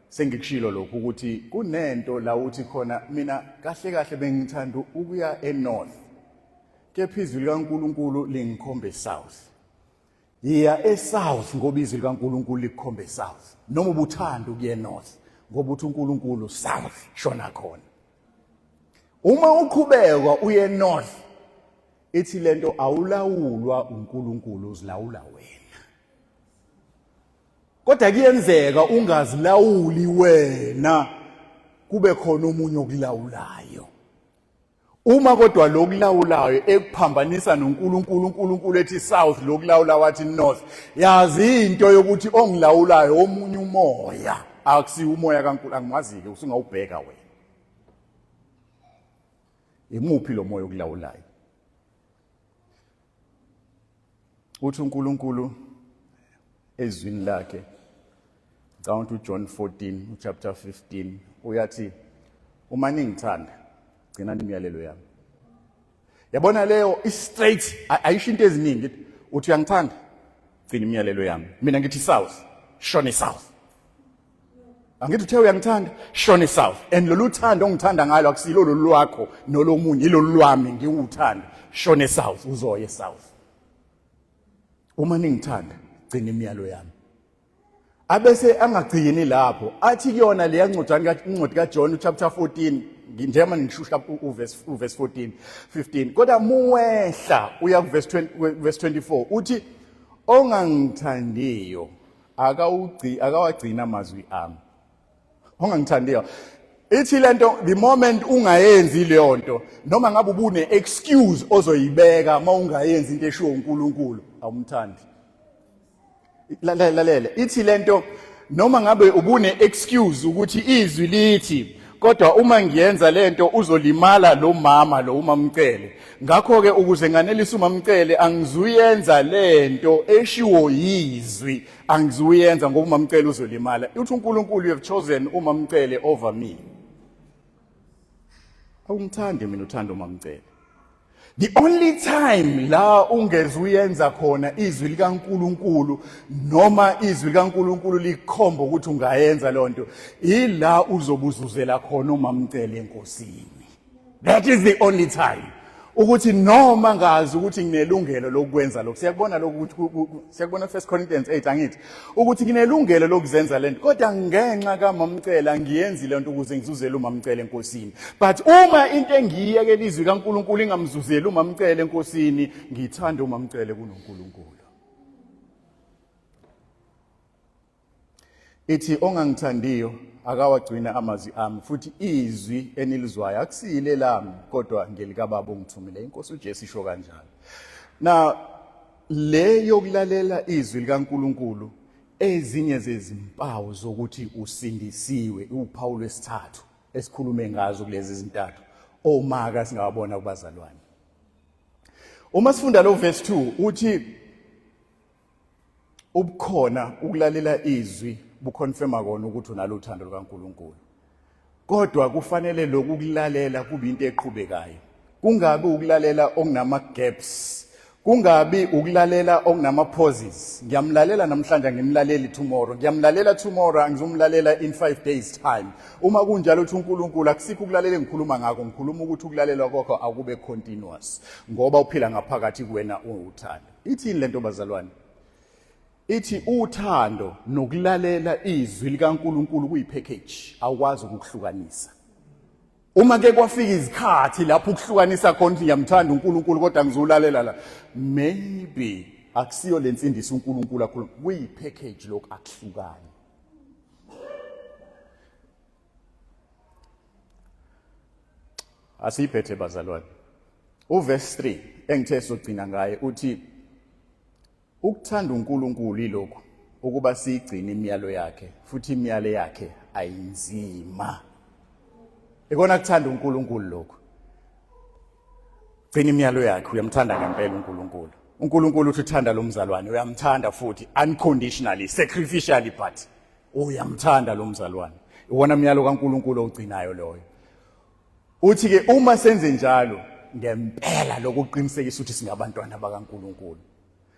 sengikushilo lokhu ukuthi kunento la uthi khona mina kahle kahle bengithanda ukuya enorth, kepha izwi likaNkulunkulu lingikhombe south. Yiya esouth ngoba izwi likaNkulunkulu likukhombe south, noma ubuthanda ukuya enorth ngoba uthi uNkulunkulu south, shona khona. Uma uqhubeka uye north, ithi lento awulawulwa uNkulunkulu, uzilawula wena. Kodwa kuyenzeka ungazilawuli wena, kube khona omunye okulawulayo. Uma kodwa lokulawulayo ekuphambanisa noNkulunkulu, uNkulunkulu ethi south, lokulawula wathi north, yazi into yokuthi ongilawulayo omunye umoya, akusiwo umoya kaNkulunkulu, angimazi-ke, usungawubheka wena. Imuphi lo moya okulawulayo? Uthi uNkulunkulu ezwini lakhe, ngicabanga ukuthi uJohn 14 uchapter 15, uyathi uma ningithanda gcinani imiyalelo yami. Yabona leyo i-straight, ayisho into eziningi. Uthi uyangithanda, gcina imiyalelo yami. Mina ngithi south, shone south. Angithi uthe uyangithanda, shone south. And lolu thando ongithanda ngalo akusilo lolu lwakho nolomunye, ilolu lwami, ngiwuthanda. Shone south, uzoye south. Uma ningithanda, gcina imiyalo yami. Abese angagcini lapho, athi kuyona leya ncwadi kaJohn chapter 14. njengoba ngishusha uverse uverse 14 15, kodwa muwehla uya kuverse 20, verse 24 uthi ongangithandiyo akawugci akawagcina amazwi ami. Ongangithandiyo, ithi lento, the moment ungayenzi leyo nto, noma ngabe ubune excuse ozoyibeka mawungayenzi into eshiwo uNkulunkulu, awumthandi. Lalela, ithi lento, noma ngabe ubune excuse ukuthi izwi lithi kodwa uma ngiyenza lento uzolimala lo mama lo umamcele, ngakho ke ukuze nganelise umamcele angizuyenza lento eshiwo yizwi, angizuyenza ngoba umamcele uzolimala. Uthi uNkulunkulu, you have chosen umamcele over me. Awungithandi mina, uthanda umamcele. The only time la ungeze uyenza khona izwi likaNkuluNkulu, noma izwi likaNkuluNkulu likhomba ukuthi ungayenza leyo nto, ila uzobuzuzela khona umamcele enkosini. That is the only time ukuthi noma ngazi ukuthi nginelungelo lokwenza lokhu. Siyakubona lokhu ukuthi siyakubona 1 Corinthians 8, angithi, ukuthi nginelungelo lokuzenza lento, kodwa ngenxa kamamcela ngiyenzi lento ukuze ngizuzele umamcela enkosini. But uma into engiyekela izwi kaNkuluNkulu ingamzuzeli umamcela enkosini, ngithanda umamcele kunoNkulunkulu. Ithi ongangithandiyo akawagcina amazwi ami, futhi izwi enilizwayo akusile lami kodwa ngelikababa ongithumile. Inkosi uJesu isho kanjalo. Na le yokulalela izwi likaNkuluNkulu, ezinye zezimpawu zokuthi usindisiwe, uphawu lwesithathu esikhulume ngazo kulezi zintathu omaka singawabona kubazalwane. Uma sifunda lo verse 2 uthi ubukhona ukulalela izwi buconfirma kona ukuthi unalo uthando lukaNkuluNkulu, kodwa kufanele lokhu kulalela kube into eqhubekayo, kungabi ukulalela okunama gaps, kungabi ukulalela okunama pauses. Ngiyamlalela namhlanje, ngimlaleli tomorrow, ngiyamlalela tomorrow, angizomlalela in 5 days time. Uma kunjalo, uthi uNkulunkulu akusikho ukulalela engikhuluma ngakho, ngikhuluma ukuthi ukulalela kwakho akube continuous, ngoba uphila ngaphakathi kuwena uwuthando. Ithini lento, bazalwane? Ithi uthando nokulalela izwi likaNkuluNkulu kuyipackage, awukwazi ukukuhlukanisa. Uma ke kwafika izikhathi lapho ukuhlukanisa khona ukuthi ngiyamthanda uNkulunkulu kodwa ngizolalela la, maybe akusiyo lensindiso uNkulunkulu akhuluma. Kuyipackage lokhu, akuhlukani. Asiyiphethe, bazalwane. Uverse 3 engithe sogcina ngaye uthi ukuthanda uNkulunkulu ilokhu, ukuba siyigcine imiyalo yakhe, futhi imiyalo yakhe ayinzima. Ikona kuthanda uNkulunkulu lokhu, gcina imiyalo yakhe. Uyamthanda ngempela uNkulunkulu. UNkulunkulu uthi uthanda lo mzalwane, uyamthanda futhi unconditionally, sacrificially, but uyamthanda lo mzalwane. Iwona myalo kaNkulunkulu owugcinayo loyo. Uthi ke uma senze njalo ngempela, lokuqinisekisa ukuthi singabantwana bakaNkulunkulu.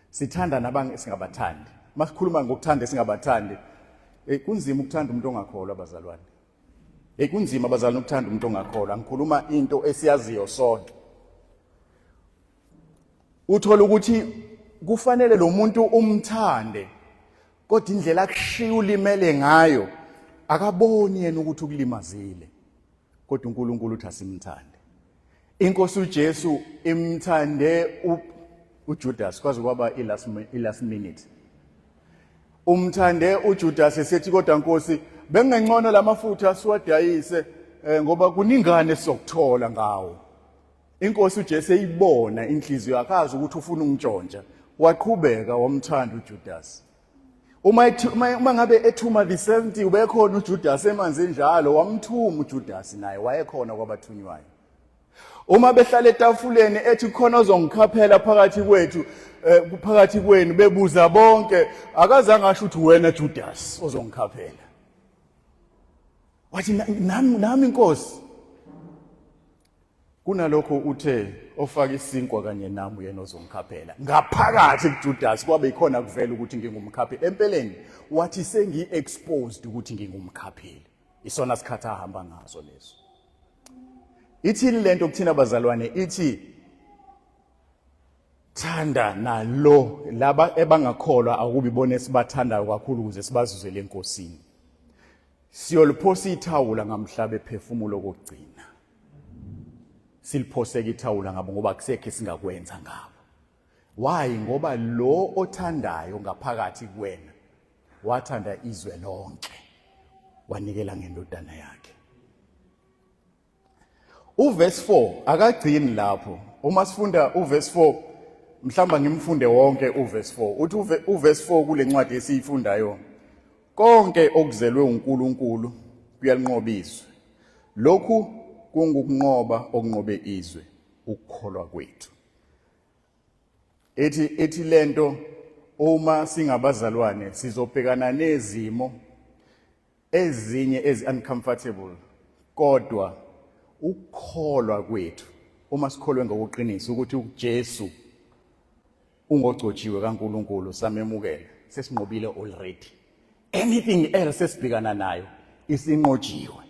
Sithanda nabantu singabathandi. Masikhuluma ngokuthanda singabathandi, kunzima ukuthanda umuntu ongakholwa, bazalwane. Kunzima, bazalwane, ukuthanda umuntu ongakholwa. Ngikhuluma into esiyaziyo sonke. Uthola ukuthi kufanele lo muntu umthande, kodwa indlela akushiya ulimele ngayo, akaboni yena ukuthi ukulimazile. Kodwa uNkulunkulu uthi asimthande. Inkosi uJesu imthande uJudas kwaze kwaba i-last minute. Umthande uJudas esethi, kodwa Nkosi, bengencono lamafutha siwadayise, ngoba kuningane sizokuthola ngawo. Inkosi uJesu eyibona inhliziyo, akazi ukuthi ufuna ungitshontsha, waqhubeka wamthanda uJudas. Uma ngabe ethuma the 70, ubekhona uJudas emanzi enjalo, wamthuma uJudas, naye wayekhona kwabathunywayo. Uma behlala etafuleni ethi khona ozongikhaphela phakathi kwethu, phakathi kwenu, bebuza bonke, akazange asho ukuthi wena Judas ozongikhaphela. Wathi nami inkosi. Kunalokho uthe ofaka isinkwa kanye nami uyena ozongikhaphela. Ngaphakathi kuJudas kwabe ikhona kuvela ukuthi ngingumkhapheli. Empeleni wathi sengi-exposed ukuthi ngingumkhapheli. Isona sikhathi ahamba ngaso leso. Ithini lento kuthina, bazalwane? Ithi thanda nalo laba ebangakholwa, akubi bona esibathandayo kakhulu ukuze sibazuzele enkosini. Siyoliphosa ithawula ngamhla bephefumulo kokugcina. Siliphoseka ithawula ngabo ngoba kusekho esingakwenza ngabo. Why? Ngoba lo othandayo ngaphakathi kuwena wathanda izwe lonke, wanikela ngendodana yakhe. Uverse 4 akagcini lapho. Uma sifunda uverse 4, mhlamba ngimfunde wonke uverse 4. Uthi uverse 4 kule ncwadi esiyifundayo, konke okuzelwe uNkulunkulu kuyalinqoba izwe. Lokhu kungukunqoba okunqobe izwe, ukukholwa kwethu. Ethi lento, uma singabazalwane sizobhekana nezimo ezinye ezi uncomfortable, kodwa ukukholwa kwethu, uma sikholwe ngokuqinisa ukuthi uJesu ungogcotshiwe kaNkuluNkulu, samemukela, sesinqobile already. Anything else esibhekana nayo isinqotshiwe.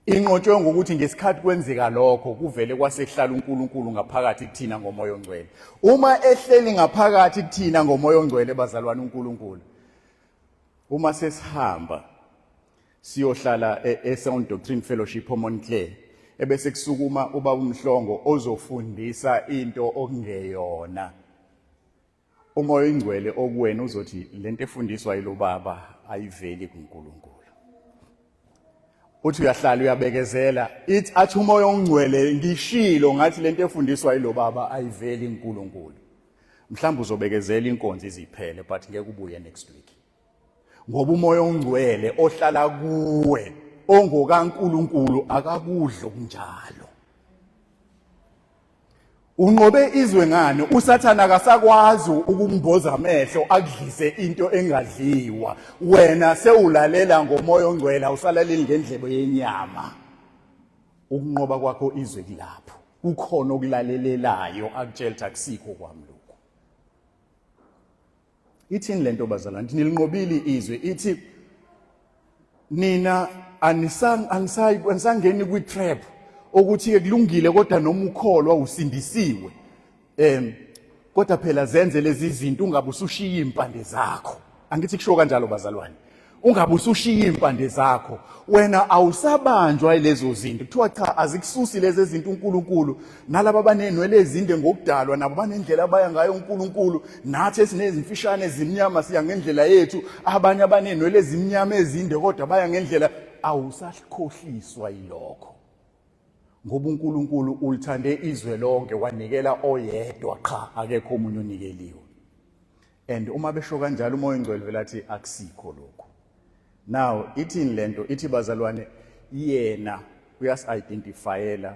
Inqotshwe ngokuthi ngesikhathi kwenzeka lokho kuvele kwasekuhlala uNkulunkulu ngaphakathi kuthina ngomoya ongcwele. Uma ehleli ngaphakathi kuthina ngomoya ongcwele, bazalwane, uNkulunkulu, uma sesihamba siyohlala e-Sound Doctrine Fellowship oMontclair, ebese kusukuma uba uMhlongo ozofundisa into okungeyona, umoya oyingcwele okuwena uzothi lento efundiswa yilobaba ayiveli kuNkulunkulu. Uthi uyahlala uyabekezela, ithi athi umoya ongcwele, ngishilo ngathi lento efundiswa yilobaba ayiveli kuNkulunkulu. Mhlawumbe uzobekezela inkonzo iziphele, but ngeke ubuye next week, ngoba umoya ongcwele ohlala kuwe ongokaNkulunkulu akakudli okunjalo. Unqobe izwe ngani? USathana akasakwazi ukumboza amehlo akudlise into engadliwa. Wena sewulalela ngomoya ongcwele, awusalaleli ngendlebe yenyama. Ukunqoba kwakho izwe kulapho kukhona okulalelelayo akutshela ukuthi akusikho kwami lokhu. Ithini lento, bazalwane? Nilinqobile izwe. Ithi nina anisayi anisangeni kwi trap ukuthi ke kulungile, kodwa noma ukholwa usindisiwe, kodwa phela zenze lezi zinto, ungabe usushiya impande zakho. Angithi kusho kanjalo, bazalwane? Ungabe usushiya impande zakho. Wena awusabanjwa lezo zinto. Kuthiwa cha, azikususi lezi zinto. uNkulunkulu nalabo abanenwele ezinde ngokudalwa nabo banendlela abaya ngayo uNkulunkulu. Nathi esinezimfishane ezimnyama siya ngendlela yethu, abanye abanenwele ezimnyama ezinde kodwa baya ngendlela. Awusakhohliswa yilokho, ngoba uNkulunkulu ulithande izwe lonke wanikela oyedwa qha, akekho omunye onikeliwe. And uma besho kanjalo, umoya ongcwele vele athi akusikho lokho. Now ithini lento? Ithi, bazalwane, yena uyasi-identifyela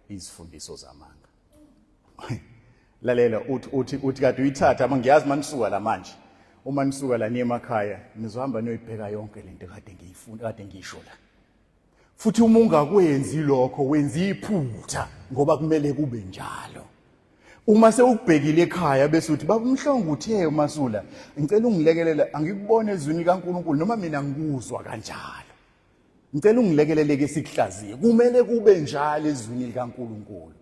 izifundiso zamanga. Lalela, uthi kade uyithatha ama ngiyazi manisuka la manje, uma nisuka la niye emakhaya, nizohamba niyoyibheka yonke lento kade ngiyifunda, kade ngisho la. Futhi uma ungakwenzi lokho wenza iphutha, ngoba kumele kube njalo. Uma sewubhekile ekhaya bese uthi, baba uMhlongo uthe uMasula, ngicela ungilekelele, angikubone ezwini kaNkuluNkulu noma mina ngikuzwa kanjalo, ngicela ungilekelele ke sikuhlaziye. Kumele kube njalo ezwini likaNkuluNkulu.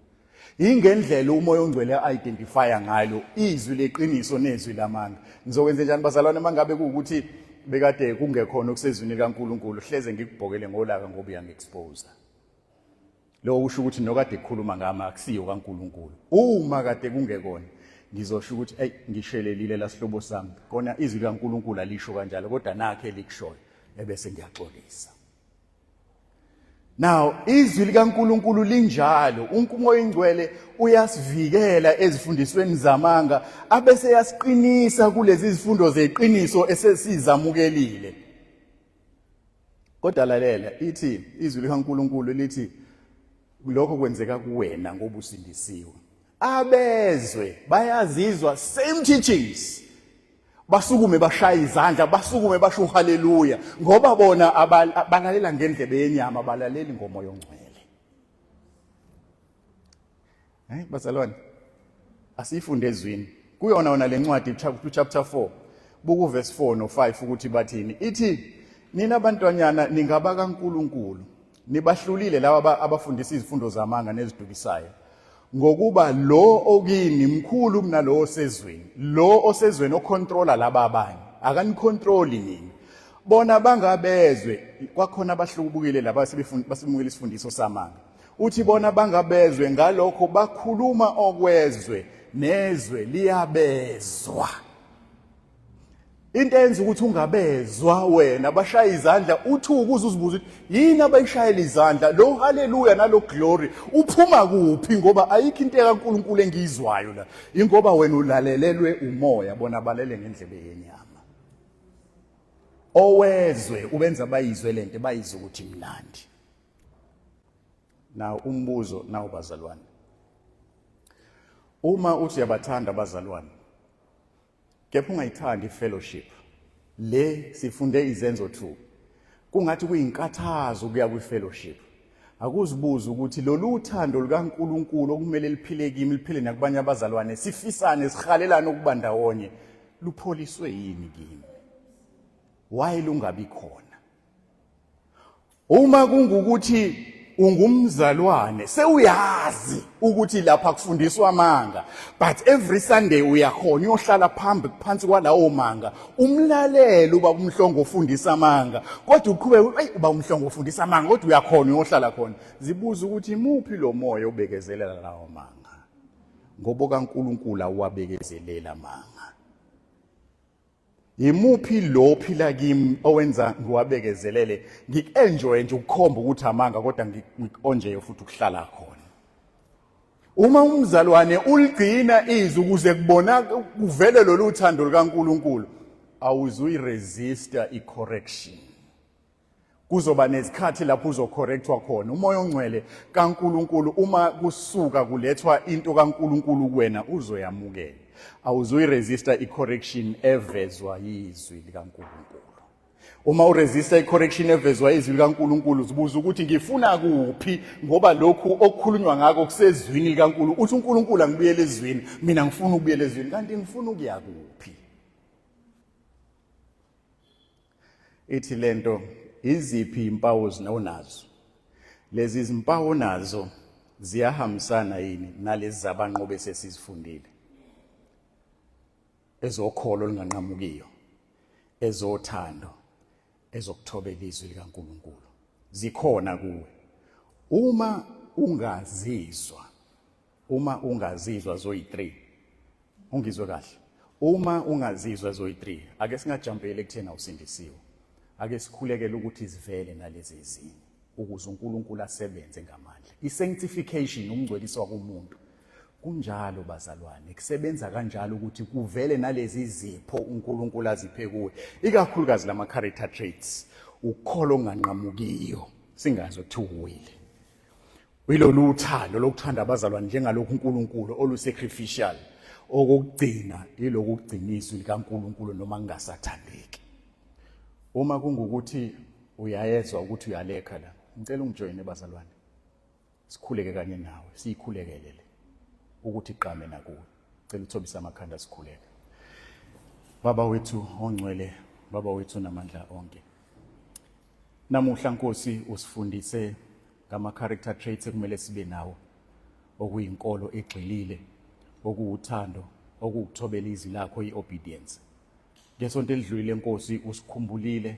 Ingendlela umoya ongcwele identifya ngalo izwi leqiniso nezwi lamanga. Ngizokwenza njani, bazalwane, mangabe kuwukuthi bekade kungekhona okusezwini likaNkuluNkulu? Hleze ngikubhokele ngolaka ngoba uyangi-expose. Lokho kusho ukuthi nokade kukhuluma ngama akusiyo kaNkuluNkulu. Uma kade kungekona, ngizosho ukuthi ey, ngishelelile la, sihlobo sami, kona izwi likaNkuluNkulu alisho kanjalo, kodwa nakhe elikushoyo, ebese ngiyaxolisa. Now izwi likaNkuluNkulu linjalo. UNkulunkulu oyingcwele uyasivikela ezifundisweni zamanga, abese yasiqinisa kulezi zifundo zeqiniso esesizamukelile. Kodwa lalela, ithi izwi likaNkuluNkulu lithi lokho kwenzeka kuwena ngoba usindisiwe. Abezwe bayazizwa same teachings, basukume bashaya izandla, basukume basho haleluya, ngoba bona balalela ngendlebe yenyama, balaleli ngomoya ongcwele. Hey bazalwane, asifunde ezwini kuyona yona lencwadi, chapter 4, buku verse 4 no 5 ukuthi bathini. Ithi, nina bantwanyana ningaba kaNkuluNkulu, nibahlulile laba abafundisa izifundo zamanga nezidukisayo, ngokuba lo okini mkhulu kunalowo osezweni. Lo osezweni ocontrola laba abanye akanicontroli nina. Bona bangabezwe kwakhona abahlubukile laba, basemukela isifundiso samanga. Uthi bona bangabezwe ngalokho bakhuluma okwezwe nezwe liyabezwa. Into eyenza ukuthi ungabezwa wena bashaya izandla uthuke uze uzibuze ukuthi yini abayishayela izandla lo haleluya nalo glory uphuma kuphi ngoba ayikho into kaNkuluNkulu engiyizwayo la ingoba wena ulalelelwe umoya bona balele ngendlebe yenyama owezwe ubenza bayizwe lento bayizwe ukuthi mnandi. Now umbuzo nawu bazalwane, uma uthi uyabathanda abazalwane kepha ungayithandi ifellowship le sifunde izenzo 2 kungathi kuyinkathazo ukuya kwifellowship. Akuzibuza ukuthi lolu thando lukaNkuluNkulu okumele liphile kimi liphile nakubanye abazalwane sifisane sihalelane ukuba ndawonye lupholiswe yini kimi? Why lungabi khona? Uma kungukuthi ungumzalwane sewuyazi ukuthi lapha kufundiswa amanga, but every Sunday uyakhona uyohlala phambi phansi kwalawo manga umlalele uba umhlongo ufundisa amanga, kodwa uqhubeke eyi uba umhlongo ufundisa amanga kodwa uyakhona uyohlala khona. Zibuza ukuthi imuphi lo moya obekezelela lawo manga, ngoba kaNkulunkulu awuwabekezelela amanga. Yimuphi lo phila kimi owenza ngiwabekezelele ngiku-enjoye nje ukukhomba ukuthi amanga kodwa ngiku-onjeye futhi ukuhlala khona. Uma umzalwane uligcina izwi ukuze kubona kuvele lolu thando lukaNkulunkulu, awuzuyiresista i-correction. Kuzoba nezikhathi lapho uzocorrectwa khona. Umoya ongcwele kaNkulunkulu uma kusuka kulethwa into kaNkulunkulu kuwena uzoyamukela. Awuzuyiresista i-correction evezwa yizwi likaNkulunkulu. Uma uresista i-correction evezwa izwi likaNkulunkulu uzibuza ukuthi ngifuna kuphi ngoba lokhu okukhulunywa ngakho kusezwini likaNkulunkulu. Uthi uNkulunkulu angibuyele ezwini, mina ngifuna ukubuyela ezwini, kanti ngifuna ukuya kuphi? Ithi lento iziphi impawu onazo? Lezi zimpawu onazo ziyahambisana yini nalezi zabanqobe sesizifundile? Ezokholo olunganqamukiyo, ezothando, ezokuthobela izwi likaNkulunkulu. Zikhona kuwe. Uma ungazizwa, uma ungazizwa zoyi-3, ungizwe kahle, uma ungazizwa zoyi-3, ake singajampeli ekutheni awusindisiwe. Ake sikhulekele ukuthi zivele nalezi ezinye ukuze uNkulunkulu asebenze ngamandla. I-sanctification, ukungcweliswa komuntu. Kunjalo bazalwane, kusebenza kanjalo ukuthi kuvele nalezi zipho uNkulunkulu aziphe kuwe, ikakhulukazi lama character traits, ukholo onganqamukiyo, singazi ukuthi uwile. Yilolu uthando lokuthanda abazalwane njengalokhu uNkulunkulu olu-sacrificial. Okokugcina yilokhu kugcina izwi likaNkulunkulu noma kungasathandeki. Uma kungukuthi uyayezwa ukuthi uyalekha la, ngicela ungijoyine bazalwane, sikhuleke kanye nawe, siyikhulekele le ukuthi iqame nakuwe. Cela uthobise amakhanda sikhuleke. Baba wethu ongcwele, Baba wethu namandla onke, namuhla Nkosi usifundise ngama character traits ekumele sibe nawo, okuyinkolo egxilile, okuwuthando, okuwukuthobela izwi lakho, i-obedience. Ngesonto elidlulile Nkosi usikhumbulile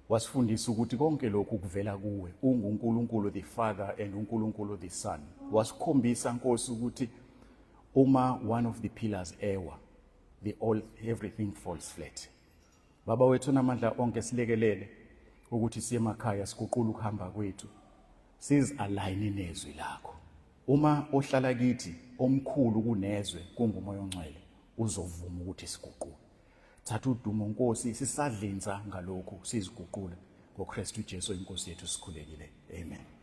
wasifundisa ukuthi konke lokhu kuvela kuwe, unguNkulunkulu the Father and uNkulunkulu the Son. Wasikhombisa Nkosi ukuthi uma one of the pillars ewa, the all everything falls flat. Baba wethu namandla onke, silekelele ukuthi siye emakhaya siguqule ukuhamba kwethu, sizi-align nezwi lakho. Uma ohlala kithi omkhulu kunezwe kunguMoya oNgcwele, uzovuma ukuthi siguquke. Thatha udumo Nkosi, sisadlinza ngalokhu siziguqula ngoKristu Jesu inkosi yethu sikhulekile. Amen.